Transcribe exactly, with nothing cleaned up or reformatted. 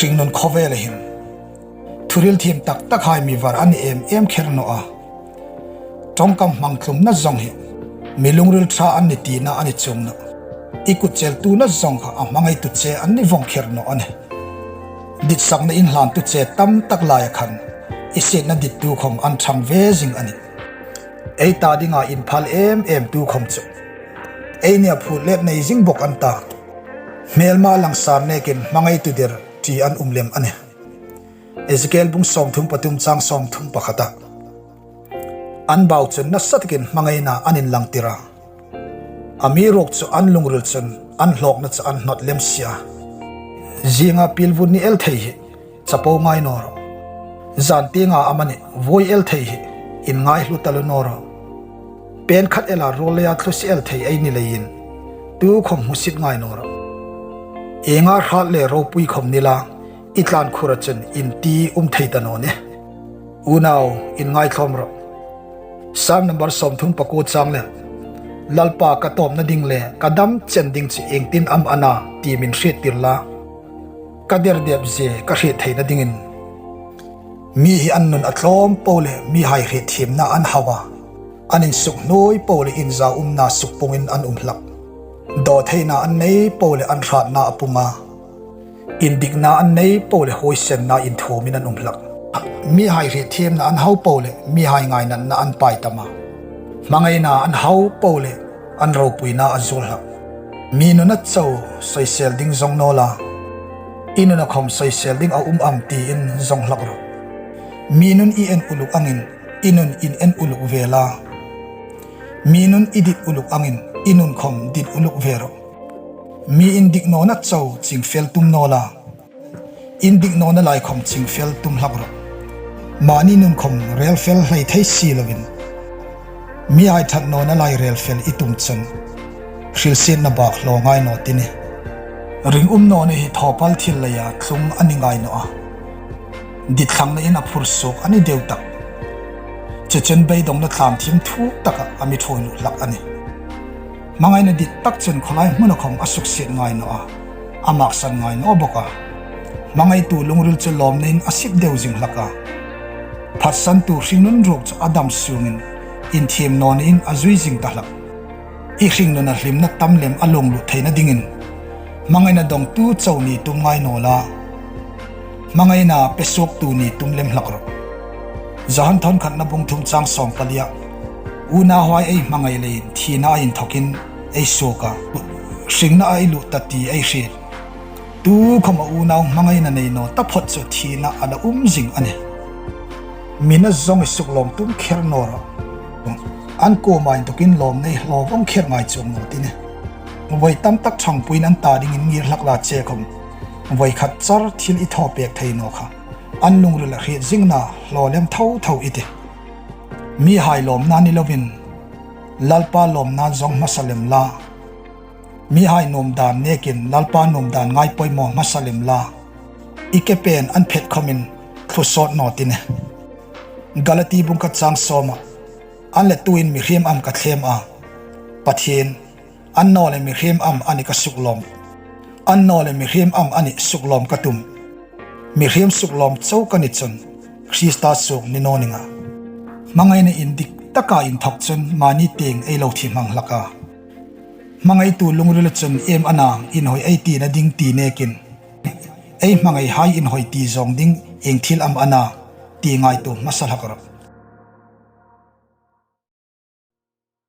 Hringnun khawvela hin thuhril thiem tak takhai mi var an ni em em kher naw a. Ṭawngkam hmang tlumna zawng hi mi lungril ṭha an ni tina a ni chuong nawh. I kut cheltuna zawng kha a hmangaitu che an ni vawng kher naw a nih. Ditsakna inhlantu che tam tak laia khan i sietna dittu khawm an ṭhang ve zing a nih. Ei ta dinga inphal em emtu khawm chu eini a phut let nei zing bawk an ta. Hmelma langsar nekin hmangaitu der ṭi an um lem a nih. Ezekiel bung sawmthum pathum chang sawmthum pakhata, an bau chun nasa takin hmangaina an inlangtir a. Amiruokchu an lungril chun an hlawkna chu an hnawt lem si a. Zinga pilvut ni el thei hi chapo ngai naw rawh. Zan tienga amanih vawi el thei hi inngaihlu taluo naw rawh. Pen khat ela ruol leia thlusi el thei ei ni leiin tukhawm hmusit ngai naw rawh. Ienga hrat le ropui khawm ni la, i tlan khura chun inti um thei ta naw nih. Unau, inngaitlawm rawh. Sam number sawmthum pakuo chang le, Lalpa, ka tawpna ding le ka dam chen ding chu iengtin am a na ti min hriettir la, ka derdep zie ka hriet theina dingin. Mi hi an nun a tlawm po le mihai hriet thiemna an hau a, an insuk hnuoi po le inzaumna sukpungin an um hlak. Dawtheina an nei po le an hratna a pung a, indikna an nei po le huoisenna inthuomin an um hlak. Mihai hriet thiemna an hau po le mihai ngainatna an pai tam a, hmangaina an hau po le an ropuina a zuol hlak. Mi nuna chau soisel ding zong naw la, i nuna khawm soisel ding a um am tiin zong hlak rawh. Mi nun i en uluk angin i nun in en uluk ve la, mi nun i dit uluk angin i nun khawm dit uluk ve rawh. Mi indik nawna chau chingfel tum naw la, indik nawna lai khawm chingfel tum hlak rawh. Mani nun khawm relfel hlei thei si lovin, mihai that nawna lai relfel i tum chun hrilsietna bak hlaw ngai naw ti nih. Ringum nawna hi thawpal thil leia thlung a ni ngai naw a, ditthlangna in a phur suok a ni deu tak. Chuchun beidongna tlan thim thuk taka a mi ṭhuoi lut hlak a nih. Hmangaina dit tak chun khawlai hmuna khawm a suksiet ngai naw a, a maksan ngai naw bawk a. Hmangaitu lungril chu lawmna in a sip deu zing hlak a, phatsantu hringnun ruok chu a dam sungin inthiem nawna in a zui zing ta hlak. I hringnuna hlimna tam lem a luong lut theina dingin hmangaina dongtu chau ni tum ngai naw la, hmangaina pe suoktu ni tum lem hlak rawh. Johan thawnkhatna bung thum chang sawm palia, unauhai ei hmangai leiin thina a inthokin ei suok a, hringna a i lut ta ti ei hriet. Tukhawma unau hmangaina nei naw taphot chu thina a la um zing a nih. Mina zong i suklawm tum kher naw rawh. An kuoma inthokin lawmna i hlaw vawng kher ngai chuong naw ti nih. Voi tam tak ṭhangpuiin an ta dingin ngir hlak la che khawm, voi khat char thil i thaw pek thei naw kha, an lungrila hriet zingna hlaw lem tho tho i tih. Mihai lawmna ni lovin Lalpa lawmna zong hmasa lem la, mihai nuom dan nekin Lalpa nuom dan ngai poimaw hmasa lem la, i ke pen an phet khawmin thlu sawt naw ti nih. Galati bung khat chang sawma, an le tuin mihriem am ka thlem a, Pathien, an naw le mihriem am a ni ka suklawm, an naw le mihriem am a ni suklawm ka tum. Mihriem suklawm chau ka ni chun Krista suok ni naw ning a. Hmangaina indik taka inthok chun mani tieng ei lo thi hmang hlak a. Hmangaitu lungrila chun iem a na inhawi ei tina ding ti nekin, ei hmangaihai inhawi ti zawng ding ieng thil am a na ti ngaituo hmasa hlak rawh.